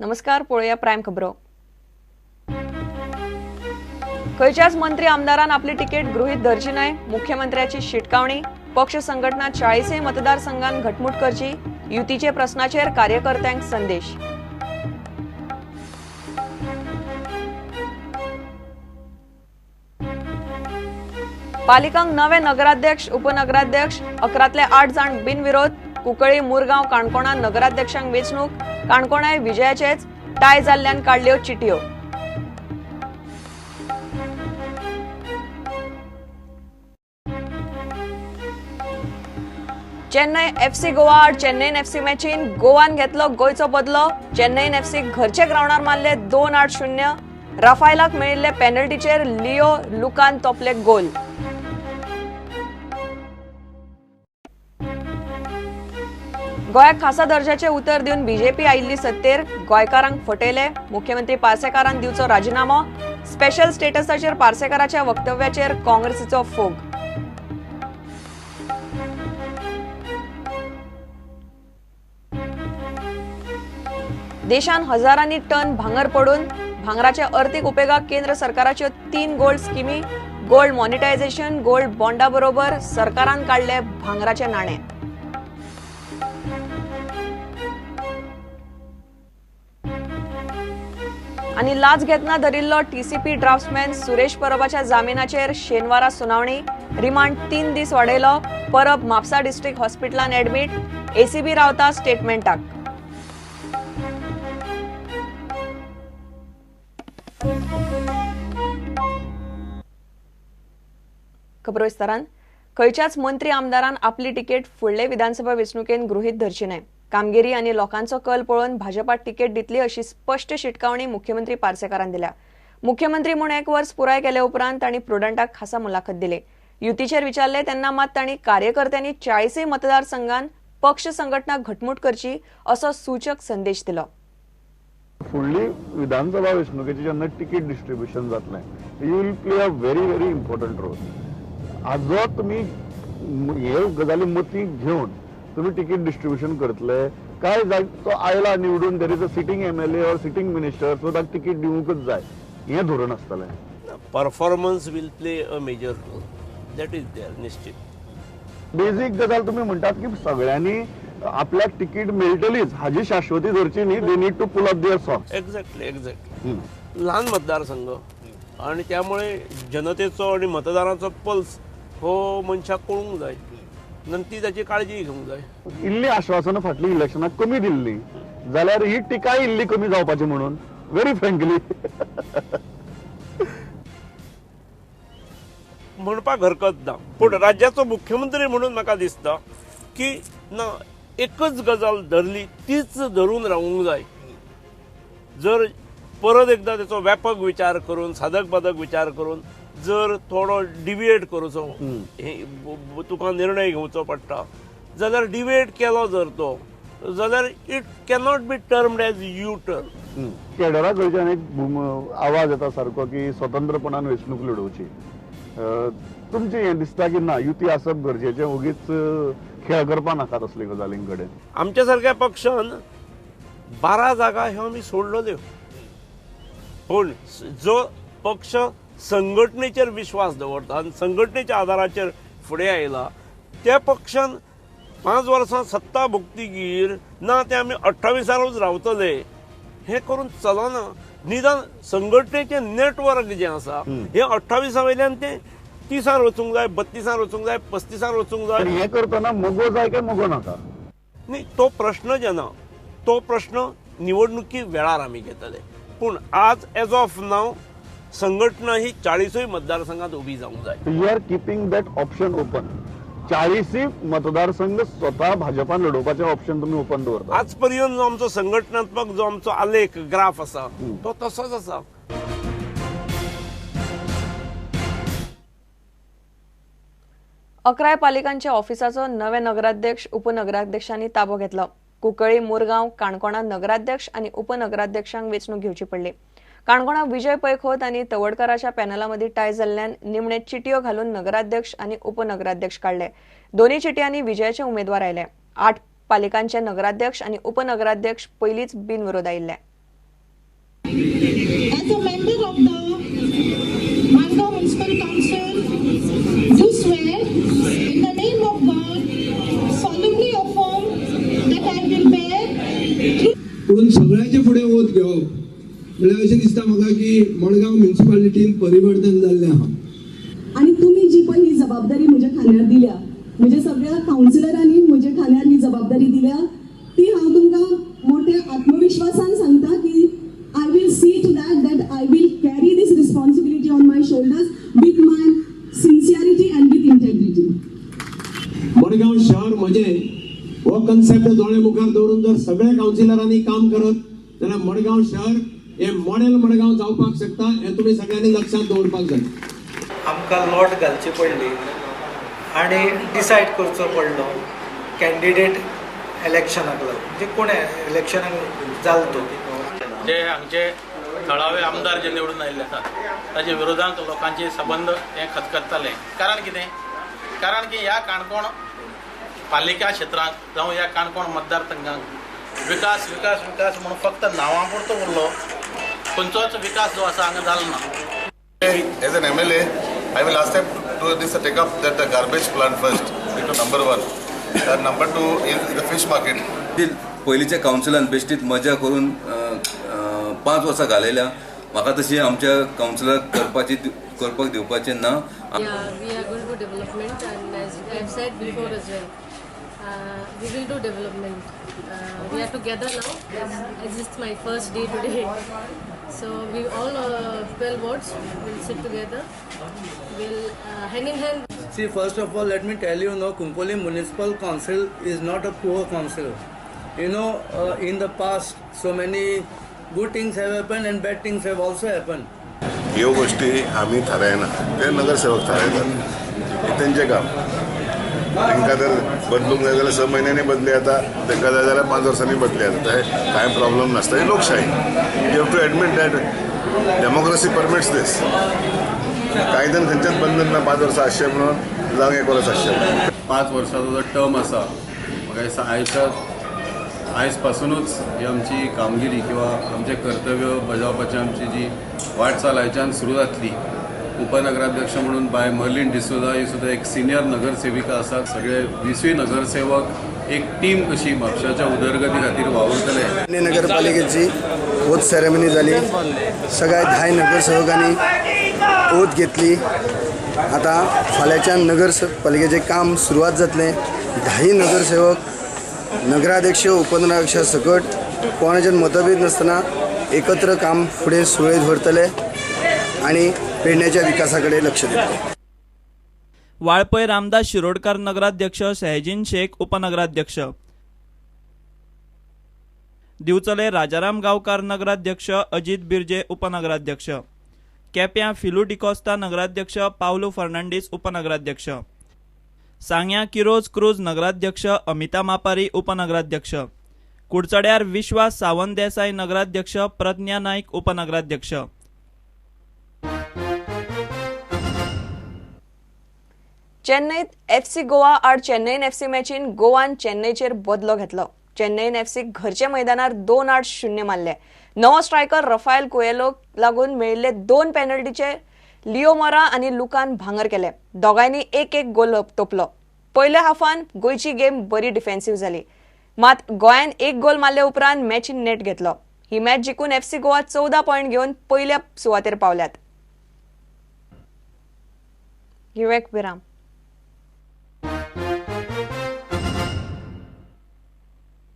नमस्कार, पळोवया प्रायम खबरो. खंयच्याच मंत्री आमदारान आपली तिकेट गृहीत धरची न्हय, मुख्यमंत्र्याची शिटकावणी. पक्ष संघटना 40 मतदारसंघान घटमूट करची, युतीचे प्रश्नाचेर कार्यकर्त्यांक संदेश. पालिकांक नवे नगराध्यक्ष उपनगराध्यक्ष 11तले 8 जाण बिनविरोध. कुंकळी, मुरगांव, काणकोणा नगराध्यक्षांक वेंचणूक. काणकोणाय विजयाचेच टाय जाल्ल्यान काडल्यो चिटयो. चेन्नई एफसी गोवा आड चेन्नईन एफसी मॅचीन गोवान घेतलो गोंयचो बदलो. चेन्नईन एफसी घरचे ग्रावंडार मारले 2-0. राफायलाक मेळिल्ले पेनल्टीचेर लिओ लुकान तोपले गोल. गोंयाक खासा दर्जाचे उतर दिवन बीजेपी आयिल्ली सत्तेर, गोंयकारांक फटयले. मुख्यमंत्री पार्सेकारान दिवचो राजिनामो. स्पेशल स्टेटसाचेर पार्सेकाराच्या वक्तव्याचेर काँग्रेसीचो फोग. देशान हजारांनी टन भांगर पडून भांगराच्या अर्थीक उपेगाक केंद्र सरकाराच्यो 3 गोल्ड स्किमी. गोल्ड मॉनिटायझेशन, गोल्ड बॉन्डा बरोबर सरकारान काडले भांगराचे नाणे. आनी लाच घेतना धरिल्लो टीसीपी ड्राफ्ट्समॅन सुरेश परबाच्या जामिनाचेर शेनवारा सुनावणी. रिमांड 3 दीस वाडयलो. परब म्हापसा डिस्ट्रिक्ट हॉस्पिटलान ऍडमीट. एसीबी रावता स्टेटमेंटाक. खबरो विस्तारान. खंयच्याच मंत्री आमदारान आपली तिकेट फुडले विधानसभा वेंचणुकेन गृहीत धरची न्हय. कामगिरी आनी लोकांचो कल पळोवन भाजपा तिकेट दितली अशी स्पश्ट शिटकावणी मुख्यमंत्री पार्सेकारान दिल्या. मुख्यमंत्री म्हूण 1 वर्स पुराय केले उपरांत तांणी प्रुडंटाक खासा मुलाखत दिली. युतीचेर विचारले तेन्ना मात तांणी कार्यकर्त्यांनी 40 मतदारसंघान पक्ष संघटना घटमूट करची असो सूचक संदेश दिलो. फुडली विधानसभा वेंचणुकेची जेन्ना तिकीट डिस्ट्रिब्युशन जातलें, you will play a very very important role. आजो तुमी हे गजाली मती घेवन तुम्ही तिकीट डिस्ट्रिब्युशन करतले काय तो आयला निवडून there is a sitting MLA or sitting minister, so ताका तिकीट दिवंकच जाय हें धोरण आसतलें. Performance will play a major role, that is there. निश्चित बेजीक गजाल तुम्ही म्हणटात की सगळ्यांनी आपल्याक तिकीट मेळटलीच हाजी शाश्वती धरची न्ही. They need to pull up their socks. Exactly exactly. ल्हान मतदारसंघ आणि त्यामुळे जनतेचो आणि मतदारांचो पल्स हो मनशाक कळूंक जाय, ती ताची काळजी घेवंक जाय. इल्ली आश्वासनां फाटली इलेक्शनाक कमी दिल्ली जाल्यार ही टिकाय इल्ली कमी जावपाची म्हणून व्हेरी फ्रँकली म्हणपाक हरकत ना. पूण राज्याचो मुख्यमंत्री म्हणून म्हाका दिसता की ना एकच गजाल धरली तीच धरून रावूंक जाय. जर परत एकदा त्याचो व्यापक विचार करून साधक बाधक विचार करून जर थोडो डिविएट करूचो तुका निर्णय घेवचो पडटा जाल्यार डिविएट केलो जर तो जाल्यार it cannot be termed as U turn. केडरा कडच्यान एक आवाज येता सारको की स्वतंत्रपणान वेंचणूक लडोवची. तुमचें हें दिसता की ना युती आसप गरजेचें, ओगीच खेळ करपा नाका तसले गजालीं कडेन? आमच्या सारक्या पक्षान 12 जागा ह्यो आमी सोडलेल्यो, पूण जो पक्ष संघटनेचेर विश्वास दवरता आनी संघटनेच्या आदाराचेर फुडें आयला त्या पक्षान 5 वर्सां सत्ता भोगतगीर ना ते आमी 28 रावतले हें करून चलना. निदान संघटनेचें नेटवर्क जें आसा हें 28 वयल्यान तें 30 वचूंक जाय, 32 वचूंक जाय, 35 वचूंक जाय. हें करतना मगो जाय काय मगो नाका न्ही तो प्रश्न जेन्ना तो प्रश्न निवडणुकी वेळार आमी घेतले. पूण आज एज ऑफ नाव संघटना ही 40 मतदारसंघात उभी जावंक जाय. You are keeping that option open. 40 मतदारसंघ स्वतः भाजपान लढोवपाचें ऑप्शन तुमी ओपन दवरता. आज पर्यंत जो आमचो संघटनात्मक जो आमचो आलेख ग्राफ आसा तो तसोच आसा. 11 पालिकांच्या ऑफिसाचो नवे नगराध्यक्ष उपनगराध्यक्षांनी ताबो घेतलो. कुंकळी, मुरगांव, काणकोणा नगराध्यक्ष आनी उपनगराध्यक्षांक वेंचणूक घेवची पडली. काणकोणा विजय पैखोत आनी तवडकाराच्या पॅनला मदीं टाय जाल्ल्यान निमणे चिटयो घालून नगराध्यक्ष आनी उपनगराध्यक्ष काडले. दोन्ही चिटयांनी विजयाचे उमेदवार आयले. 8 पालिकांचे नगराध्यक्ष आनी उपनगराध्यक्ष पयलींच बिनविरोध आयिल्ले. in the name of God, solemnly affirm that I will bear true पूण सगळ्यांचे फुडें वोत घेवप म्हणल्यार अशें दिसता म्हाका की मडगांव म्युनिसिपालिटीन परिवर्तन जाल्लें आहा. आनी तुमी जी पळय ही जबाबदारी म्हज्या खांद्यार दिल्या, म्हज्या सगळ्या कावन्सिलरांनी म्हज्या खांद्यार ही जबाबदारी दिल्या, ती हांव तुमकां मोठ्या आत्मविश्वासान सांगता की I will see to that that I will carry this responsibility on my shoulders with my sincerity and with integrity. Madgaon शहर म्हजें हो कन्सेप्ट दोळे मुखार दवरून जर सगळ्या कावन्सिलरांनी काम करत जाल्यार मडगांव शहर हे मॉडेल मडगांव जावपाक शकता हें तुमी सगळ्यांनी लक्षांत दवरपाक जाय. आमकां लॉट घालची पडली आनी डिसायड करचो पडलो कॅन्डिडेट इलेक्शनाक लागून, म्हणजे कोण इलेक्शनाक जालो तो. जे हांगचे थळावे आमदार जे निवडून आयिल्ले आसात ताजे विरोधांत लोकांचे संबंद हे खतखतताले. कारण कितें? कारण की ह्या काणकोण पालिका क्षेत्रांत जावं ह्या काणकोण मतदारसंघांत विकास विकास विकास म्हणून फक्त नांवां पुरतो उरलो, खंयचोच विकास जो आसा हांगा जालो ना. As an MLA, I will ask them to this take up that the garbage plant first, into number 1. And number 2 is the fish market. पयलींच्या कावन्सिलान बेश्टीत मजा करून 5 वर्सां घालयल्या. म्हाका तशी आमच्या कावन्सिलाक करपाक दिवपाचें ना. Yeah, we are going to development, and as I have said before as well, we will do development. We are together now, as it's my first day today. So we all 12 wards will sit together, we'll hand in hand. See, first of all, let me tell you, no, Cuncolim Municipal Council is not a poor council. You know, in the past, so many good things have happened and bad things have also happened. ह्यो गोष्टी आमी थारायना, ते नगरसेवक थारायतात, हें तेंचें काम. तांकां जर बदलूंक जाय जाल्यार 6 म्हयन्यांनी बदली जाता, तांकां जाय जाल्यार 5 वर्सांनी बदली जाता. तें कांय प्रॉब्लम नासता. ही लोकशाही. You have to admit that democracy permits this. कायद्यान खंयचेंच बंधन ना 5 वर्सां आसचें म्हणून जावं 1 वर्स आसचें. 5 वर्सांचो जो टर्म आसा, म्हाका दिसता आयज पासुनूच ही आमची कामगिरी किंवा आमचें कर्तव्य बजावपाची आमची जी वाटचाल आयच्यान सुरू जातली. उपनगराध्यक्ष म्हणून बाय मर्लीन डिसोजा ही सुद्दां एक सिनियर नगरसेविका आसा. सगळे 20 नगरसेवक एक टीम कशी म्हापशाच्या उदरगती खातीर वावुरतले. नगरपालिकेची ओथ सेरेमनी जाली, सगळ्या 10 नगरसेवकांनी ओथ घेतली. आतां फाल्यांच्यान नगरपालिकेचें काम सुरवात जातलें. 10 नगरसेवक नगराध्यक्ष उपनगराध्यक्ष सकट कोणाच्यान मतभेद नासतना एकत्र काम फुडें सुरळीत व्हरतले आनी पेडण्याच्या विकासा कडेन लक्ष दितले. वाळपय रामदास शिरोडकर नगराध्यक्ष, सहजीन शेख उपनगराध्यक्ष. दिवचले राजाराम गांवकार नगराध्यक्ष, अजित बिर्जे उपनगराध्यक्ष. केप्यां फिलू डिकोस्ता नगराध्यक्ष, पावलो फर्नांडीस उपनगराध्यक्ष. सांग्यां किरोज क्रूज नगराध्यक्ष, अमिता मापारी उपनगराध्यक्ष. कुडचड्यार विश्वास सावंत देसाय नगराध्यक्ष, प्रज्ञा नायक उपनगराध्यक्ष. चेन्नईत एफसी गोवा आड चेन्नईन एफसी मॅचीन गोवान चेन्नईचेर बदलो घेतलो. चेन्नईन एफसी घरच्या मैदानार 2-0 मारले. नवो स्ट्रायकर रफायल कुएलोक लागून मेळिल्ले 2 पेनल्टीचे लिओ मोरा आनी लुकान भांगर केले. दोगांयनी 1-1 गोल तोपलो. पयल्या हाफान गोंयची गेम बरी डिफेन्सिव्ह जाली, मात गोंयान 1 गोल मारले उपरांत मॅचीन नेट घेतलो. ही मॅच जिखून एफसी गोवा 14 पॉयंट घेवन पयल्या सुवातेर पावल्यात. घेवया एक विराम.